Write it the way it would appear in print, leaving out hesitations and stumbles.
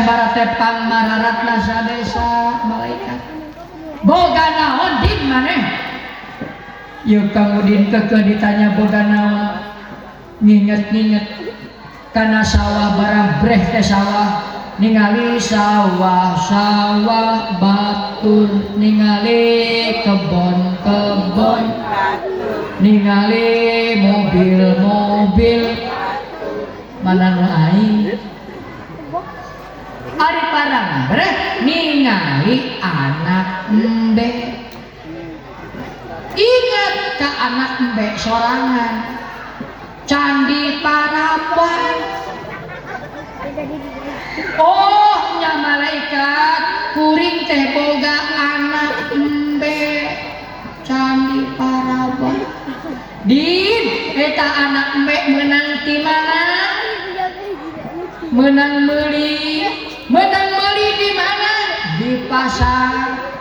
Barat teh pangmararatna sadesa. Malaikat, boga naon, Din, maneh? Yuk, Kang Udin kekeh ditanya boga naon, nginget-nginget karena sawah barang breh teh sawah, ningali sawah sawah batur, ningali kebon kebon, ningali mobil mobil, mana nu aing? Ari parang breh ningali anak embe, ingat ke anak embe sorangan, candi parawan. Oh nya, malaikat, kuring teh boga anak embe candi parawan. Din, eta anak embe menang di mana? Menang meuli, menang meuli di mana? Di pasar.